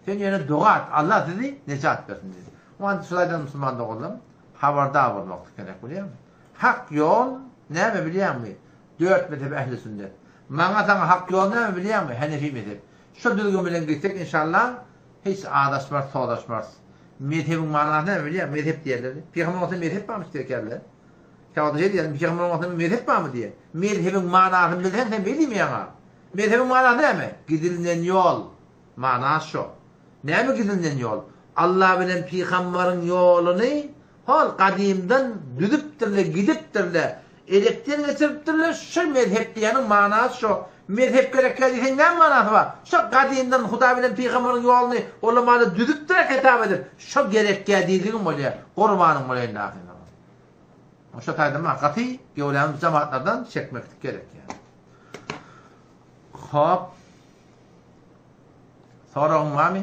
Sen ýöne doga et, Allah sizi nejat bersin diýdi. Oňa şul aýdan musulman doganlarym, habardar bolmaklyk gerek bilýäňmi? Hak ýol näme bilýäňmi? Dört mezhep ähli sünnet. Maňa saňa hak ýol näme bilýäňmi? Henefi mezhep. Şo düzgün bilen gitsek inşallah hiç azaşmarys, sozaşmarys. Mezhebiň manasy näme bilýäňmi? Mezhep diýerler. Pygamber wagtynda mezhep barmyş diýerler. Käwagt şeý diýýär, Pygamber wagtynda mezhep barmy diýýär. Mezhebiň manasyny bilseň sen beý diýmeýäň-a. Mezhebiň manasy näme? Gidilinen ýol. Manasy şo. Näme gidilinen ýol? Allah bilen pygambaryň ýoluny hol gadymdan düzüpdirler, gidipdirler, elekden geçiripdirler, şo mezhep diýýäniň manasy şo. Mezhep gerekýär diýseň näme manasy bar? Şo gadymdan Hudaý bilen pygambaryň ýoluny ulamalar düzüpdir-ä kitap edip, şo gerekýär diýdigim bolýar. Gurbanyň bolaýyn ahyrynda. Şo taýdan maňa gaty göwrämiz jamatlardan çekmeklik gerek ýa. Hop. Soragyň barmy?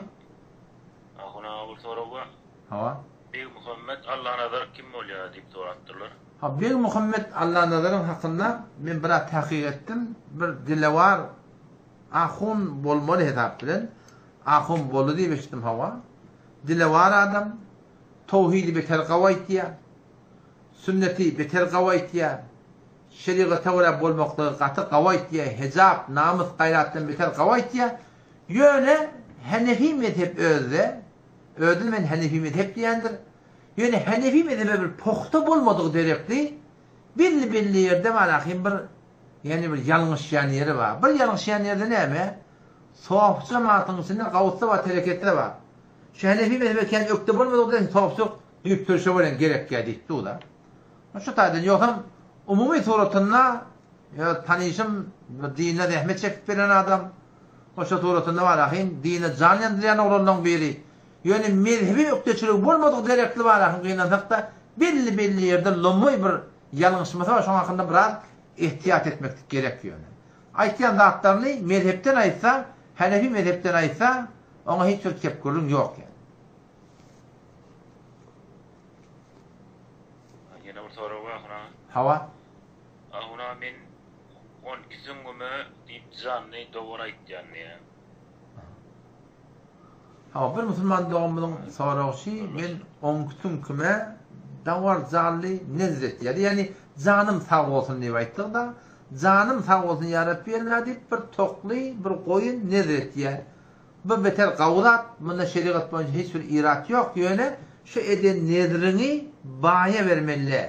Ahun aga bir sorag bar. Hawa. Begmuhammet Allanazar kim bolýar diýip sorapdyrlar. Ha Begmuhammet Allanazaryň hakynda men biraz takyk etdim. Bir dilewar ahun bolmaly hesap bilen. Ahun boldy diýip eşitdim hawa. Dilewar adam. Towhidi beter gawy aýtýar. Sünneti beter gawy aýtýar. Şerigata görä bolmaklygy gaty gawy aýtýar. Hejap, namys, gaýratdan beter gawy aýtýar. Ýöne Henefi mezhep özde, özüni men Henefi mezhep diýendir. Ýöne Henefi mezhebe bir pugta bolmadygy derekli belli-belli ýerde bar ahym bir ýagny bir ýalňyşýan ýeri bar. Bir ýalňyşýan ýerde näme? Sofy jematyň içinde gawusda bar, tereketde bar. Şu Henefi mezhebe kän ökde bolmadyk bilen sofçylyk düýp sürşe bilen gerekýär diýip dur-da. Şu taýdan ýogsam umumy suratynda ýa tanyşym bir dine zähmet çekip gelen adam. Oşa suratynda bar ahyn dine jan ýandyrýan oglanlaryň biri. Ýöne mezhebi ökdeçiligi bolmadyk derekli bar ahyn gynansak-da belli-belli ýerde lomaý bir ýalňyşmasy bar şoň hakynda biraz ehtiýat etmeklik gerek ýöne. Aýtýan zatlaryny mezhepden aýtsa, Henefi mezhepden aýtsa, oňa hiç bir kep gürrüň ýok ýaly. Ýene bir sorag bar Ahun aga. Hawa. Ahun aga men 12 süňňüme diýip janly dowar aýtýan diýýär. Hawa bir musulman doganymyzyň soragy şi men onki süňküme dawar janly nezr etýär. Ýagny janym sag bolsun diýip aýtdyk-da, janym sag bolsun ýa Rabbi Alla diýip bir tokly, bir goýun nezr etýär. Bu beter gawy zat, munda şerigat boýunça hiç bir irat ýok, ýöne şu eden nezriňi baýa bermeli.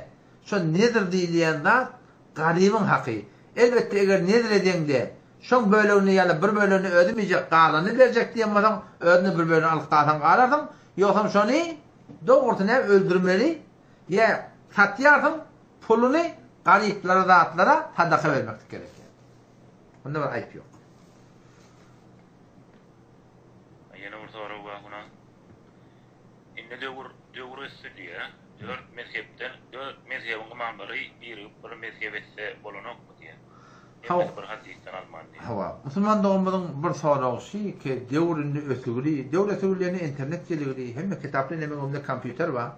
Şo nezr diýilýän zat garybyň haky. Elbetde eger nezr edeňde şoň bölegini ýa-da bir bölegini özüm iýjek, galanyny berjek diýen bolsaň, özüne bir bölegini alyp galsaň galarsyň, ýogsam şony dogrusy näme öldürmeli ýa satýarsyň puluny garyplara zatlara sadaka bermeklik gerek. Munda bir aýyp ýok. Ýene bir sorag bar huna. Indi döwür döwür ösdi diýýä. Dört mezhepden dört mezhebiň ymamlary birigip bir mezhep etse bolanokmy diýýä. Hemmesi bir hadysdan alman diýýä. Hawa. Musulman doganymyzyň bir soragy şi ki döwür indi ösügli. Döwür ösügli diýende internet geligli. Hemme kitaplar indi meň öňümde kompýuter bar.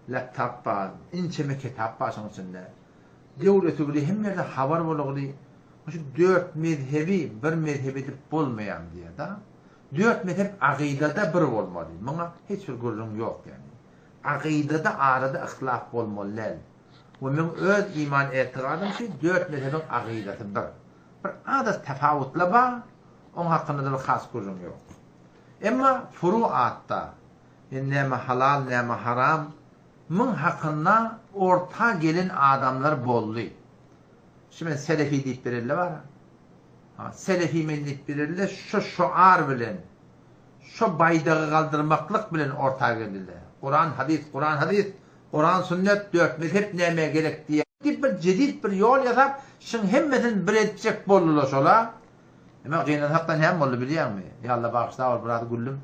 Laptop bar. Inçeme kitap bar şoň içinde. Döwür ösügli hemme ýerde habar bolugly. Şu dört mezhebi bir mezhep edip bolmaýar diýýär da. Dört mezhep agydada bir bolmaly. Muňa hiç bir gürrüň ýok ýagny. Agydada arada yhtilaf bolmaly däl. We meň öz iman etigadym şu dört mezhebiň agydasy bir. Bir azajyk tapawutlar bar, oň hakynda-da bir has gürrüň ýok. Emma furuatda, ýagny näme halal, näme haram, muň hakynda orta gelen adamlar boldy. Şu men selefi diýip berelle bar. Ha, selefi men diýip berelle şu şoar bilen, şu baýdagy galdyrmaklyk bilen orta geldiler. Kuran hadys, Kuran hadys, Kuran sünnet, dört mezhep nämä gerek diýip bir jedid bir ýol ýasap, şuň hemmesini bir etjek boldular şola. Emma gynansakda näme boldy bilýäňmi? Ýa Alla bagyşla ol biraz güldüm.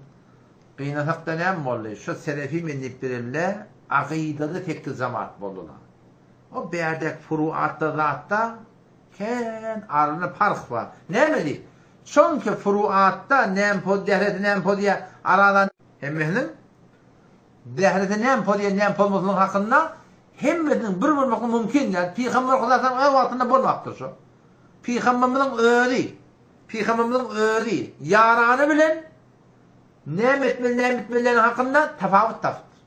Gynansakda näme boldy? Şu selefi men diýip berelle agydada sekiz jamaat boldular. O bärdäki furuatda zatda kän aralynda parh bar. Näme diýip? Çonki furuatda näme pod dähresi näme podýa aradan hemmesiniň dähresi näme podýa näme podmasynyň hakynda hemmesiniň bir bolmaklygy mümkin däl. Pygamber Hudaýyň öz wagtynda bolmapdyr şo. Pygamberimiziň özi Pygamberimiziň özi ýarany bilen näme etmeli näme etmeli hakynda tapawut tapypdyr.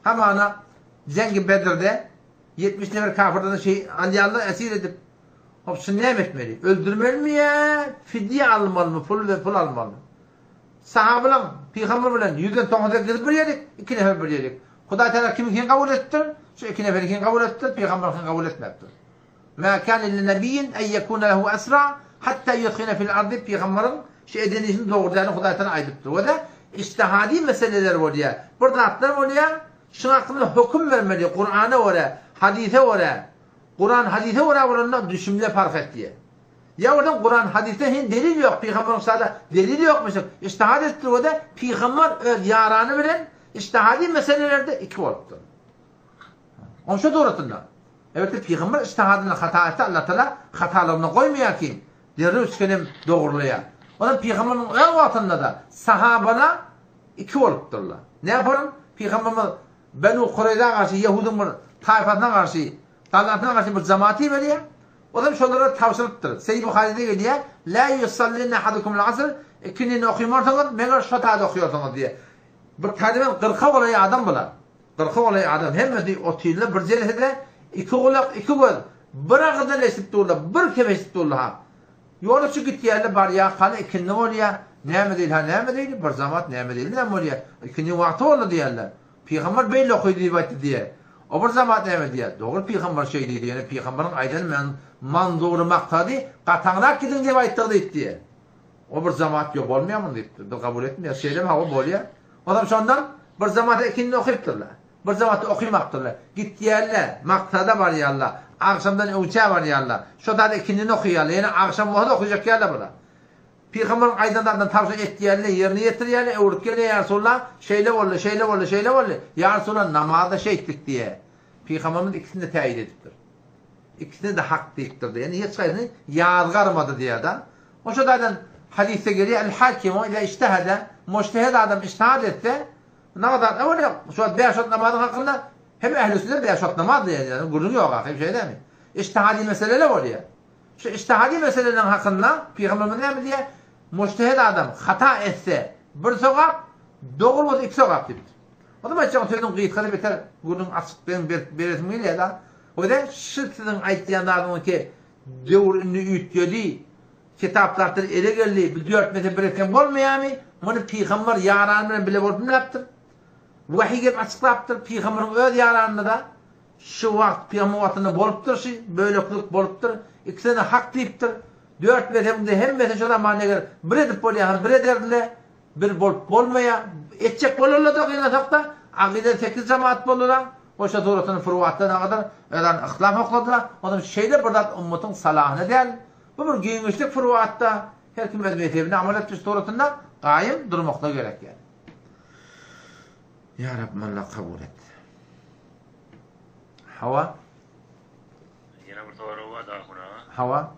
Hamana Jeňgi Bedrde 70 nefer kafirden şey alýarlar esir edip. Hop şuny näme etmeli? Öldürmelimi ýa fidýe almalymy, pul we pul almalymy? Sahabalaň pygamber bilen ýüzden 98 bir ýerik, iki nefer bir ýerik. Hudaý Teala kimiňkini kabul etipdir? Şu iki neferiňkini kabul etipdir, pygamberiňkini kabul etmäpdir. Mä kâne li nebiyyin en yekûne lehu esra hatta yudhine fil ardy pygamberiň şu eden işini dogry däldigini Hudaý Teala aýdypdyr. We-de ijtihadi meseleler bolýar. Bir zatlar bolýar, şuň hakynda höküm bermeli Kurana görä, hadise görä. Kuran hadise görä bolanda düşümle parh etýär. Ýa bolsa Kuran hadisde hin delil ýok, pygamberiň sada delil ýokmuşdyr. Ijtihad edipdir we-de pygamber öz ýarany bilen ijtihadi meselelerde iki bolupdyr. Onşa dogrusynda. Elbetde pygamber ijtihadynda hata etse Allah Taala hatalygyny goýmaýar ki, derrew üçgenem dogrulaýar. Onam pygamberimiziň öz wagtynda-da sahabalar iki bolupdyrlar. Näme Pygamberimiz Benu Kureýza garşy ýehudyň bir taýfasyna garşy, galasyna garşy bir jamaat iberýär. Onam şolara tabşyrypdyr. Seýi Buharyda gelýär, La yusallinna ahadukumul asr, ikindini okymarsyňyz, meger şo taýda okýarsyňyz diýýär. Bir taýda gyrka golaý adam bular. Gyrka golaý adam hemmesi otyrlar bir jelesede, iki gulak, iki göz, bir agyzdan eşidip durlar, bir kep eşidip durlar ha. Ýola çykyp gitýärler, barýar, hany ikindi bolýar, näme diýdi, ha näme diýdi, bir zamat näme diýdi, näme bolýar, ikindi wagty boldy diýýärler. Pygamber beýle oky diýip aýtdy diýýär. O bir zamat näme diýýär, dogry pygamber şeý diýdi, ýöne pygamberiň aýdany men manzury maksady gataňrak gidiň diýip aýtdygy diýip diýýär. O bir zamat ýok bolmaýar muny diýipdir, biz kabul etmeýäris, şeýlemi hawa bolýar. Onam şondan bir zamata ikindi okypdyrlar. Bir zamata okymapdyrlar. Gitýärler, maksada barýarlar. Agşamdan öňçä barýarlar. Şo zat ikindini okaýarlar. Ýene agşam bolsa-da okajak ýerler bular. Pygamberiň aýdan zadyny tabşyryk etýärler, ýerine ýetirýärler, öwrüp gelýär, ýa Resulallah, şeýle boldy, şeýle boldy, şeýle boldy. Ýa Resulallah, namazda şeýtdik diýýär. Pygamberimiz ikisini-de täýit edipdir. Ikisine-de hak diýipdir. Ýagny hiç haýsyny ýazgarmady diýýär-de. Oşa taýdan hadysda gelýär, El-hakimu iza ijtehede, mujtehid adam ijtihad etse, namaz hakynda bolýar. Şu wagt bäş wagt namazyň hakynda hem ähli sünnet bäş wagt namaz diýýär, ýagny gürrüň ýok ahyry şeýlemi? Ijtihadi meseleler bolýar. Şu ijtihadi meseleleriň hakynda pygamberimiz näme diýýär? Mujtehid adam hata etse bir sogap, dogry bolsa iki sogap diýipdir. O zaman aýtjak sözüň gysgasy beter gürrüň açyk beň beresim gelýär-de. O-da şu siziň aýtýan zadyňyz ki Döwür indi üýtgedi. Kitap zatlar ele geldi. Bu dört mese bir etseň bolmaýarmy? Muny pygamber ýarany bilen bile bolup bilmändir. Wahyý gelip açyklapdyr. Pygamberiň öz ýaranynda-da şu wagt pygamber wagtynda bolupdyr şu böleklik bolupdyr. Ikisine-de hak diýipdir. Dört mezhebiň-de hemmesi şo zaman eger bir edip bolýar, bir ederdiler. Bir bolup bolmaýar. Etjek bolarlar-da gynansak-da, agyzdan sekiz jemaat boldular. Goşa suratyny furuatdan agadyr, özlerini yhtilaf okladylar. Onam şeýle bir zat ummatyň salahyna däl. Bu bir giňişlik furuatda her kim öz mezhebine amal etmiş suratynda gaýym durmaklygy gerek ýaly. Ýa Rabbim Allah kabul et. Hawa. Ýene bir sorag bar Ahun aga. Hawa.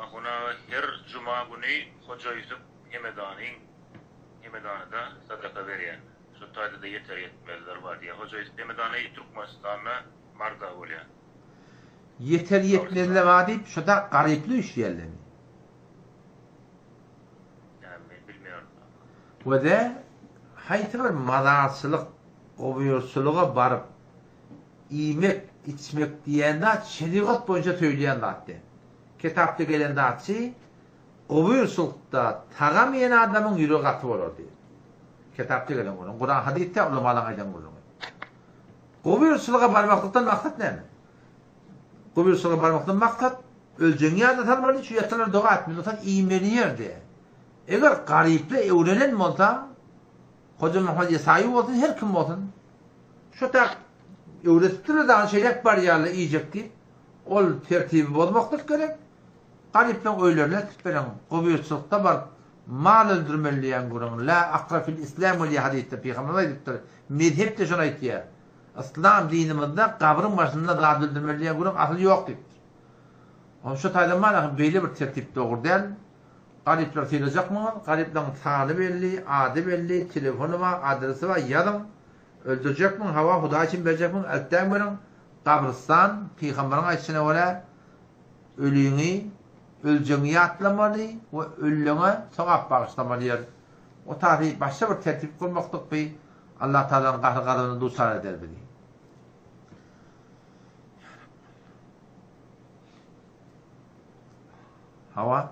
Ahun aga her juma güni Hoja Ýusup Hemedanyň Hemedanyda sadaka berýän. Şo taýda-da ýeter ýetmezler bar diýýär. Hoja Ýusup Hemedany Türkmenistanda Marda bolýar. Ýeter ýetmezler bar diýip şoda garyply üýşýärlermi? We-de haýsy bir mazarçylyk, gubyrçylyga baryp iýmek, içmek diýen zat şerigat boýunça söýülýän zat däl. Kitapda gelen zatçy, gubyrçylykda tagam iýen adamyň ýüregi gaty bolar diýen. Kitapda gelen gürrüň, Kuran hadys däl, ulamalaryň aýdan gürrüňi. Gubyrçylyga barmaklykdan maksat näme? Gubyrçylyga barmakdan maksat, öljegiňi ýada salmaly, şu ýatanlara doga etmeli, onsoň iýmeli ýerde. Eger garyplar öwrenen bolsa, Hoja Muhammet Ýesaýy bolsun, her kim bolsun, şo tak öwretipdirler dagy şeýläk barýarlar iýjek diýip, ol tertibi bozmaklyk gerek. Garyplaryň öýlerine eltip beriň, gubyrçylykda baryp mal öldürmeli diýen gürrüň, la akra fil islam welýa hadysda pygamberimiz aýdypdyr, mezhep-de şony aýtýar. Yslam dinimizde gabryň başynda zat öldürmeli diýen gürrüň asyl ýok diýipdir. Onda şo taýdan bar ahyr beýle bir tertip dogry däl. Garyplary sylajakmyňyz? Garyplaryň sany belli, ady belli, telefony bar, adresi bar, ýazyň. Öldürjekmiň? Hawa, Hudaý üçin berjekmiň? Eltdäň beriň. Gabrystan, pygamberiň aýdyşyna görä, öliňi, öljegiňi ýatlamaly we ölleňe sogap bagyşlamaly ýer. O taýy başga bir tertip gurmaklyk bi Allatagalanyň gahry-gazabyna duçar eder bizi. Hawa.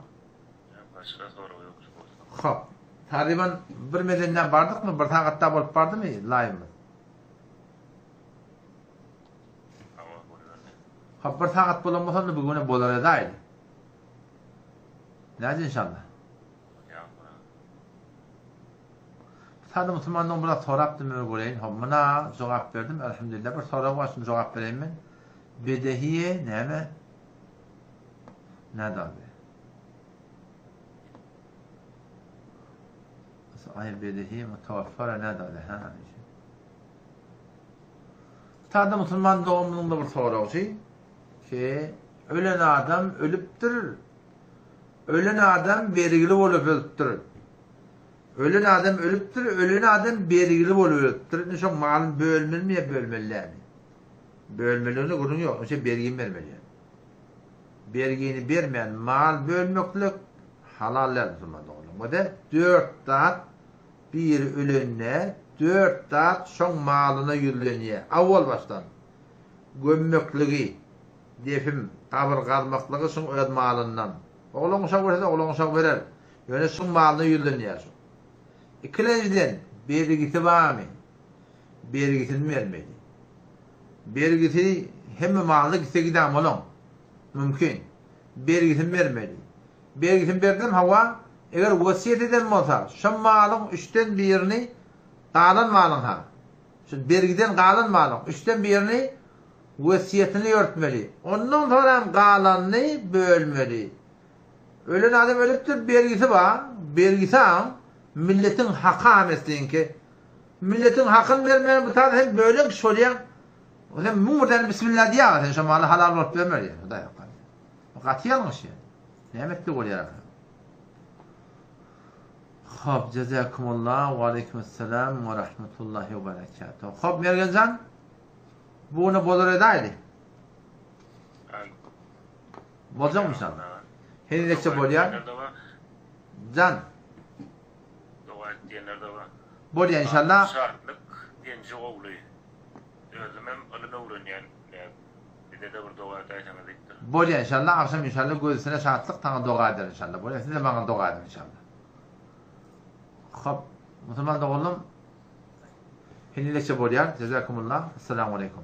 Başga sorag ýok şu bolsa. Hop. Taryban bir mezenden bardykmy? Bir sagat da bolup bardymy laýymyz? Hawa, boluberdi. Hop, bir sagat bolan bolsa onda bugüne bolar edaýdy. Näce inşallah? Sada musulmandan biraz sorapdym men göreýin. Hop, muna jogap berdim. Elhamdülillah bir sorag bar, şunu jogap bereýin men. Bedehiye näme? Näde abi? Ay bedehiye mutawaffara näde abi? Ha. Sada musulman doganymyzyň da bir soragy ki, ölen adam ölüpdir. Ölen adam bergili bolup ölüpdir. Ölen adam ölüpdir, ölen adam bergili bolup ölüpdir. Indi şoň malyny bölmelimi ýa bölmeli dälmi? Bölmeligine gürrüň ýok, şe bergini bermeli. Bergini bermän mal bölmeklik halal däl musulman doganlar. Wede dört zat biri ölende dört zat şoň malyna ýüzlenýär. Awwal başdan gömmekligi, defim, gabyr gazmaklygy şoň öz malyndan. Oglan uşak berse oglan uşak berer. Ýöne şoň malyna ýüzlenýär şo. Ikilenjiden bergisi barmy? Bergisini bermeli. Bergisi hemme malyna gitse gidäm olaň. Mümkin. Bergisini bermeli. Bergisini berdim hawa, eger wesýet eden bolsa, şo malyň üçden birini galan malyň ha. Şu bergiden galan malyň üçden birini wesýetini ýörtmeli. Ondan soňram galanyny bölmeli. Ölen adam ölüpdir, bergisi bar. Bergisi aň, milletiň haky amesliňki. Milletiň hakyny bermän bu taýda sen bölen kişi bolýaň. Sen 1001 däne bismillah diýýäň, sen şo maly halal bolup bermer ýa. Hudaý hakyny. Bu gaty ýalňyş ýa. Näme etdi bolýar ahyry. Hop, jazakumullah we aleykümselam we rahmetullahi we berekatuh. Hop, Mergenjan. Bu ne bolar edaydi. Boljakmy inşallah. Henizekçe bolýar. Jan. Doga et diýenler-de bar. Bolýar inşallah. Şatlyk genji ogly. Özümem ylym öwrenýän bizede bir doga edäýseňiz diýipdir. Bolýar inşallah agşam inşallah göz üstüne Şatlyk saňa doga eder inşallah bolýar sizem maňa doga ediň inşallah. Hop musulman doganlarym henizekçe bolýar. Jezakumullah. Essalamu aleýkum.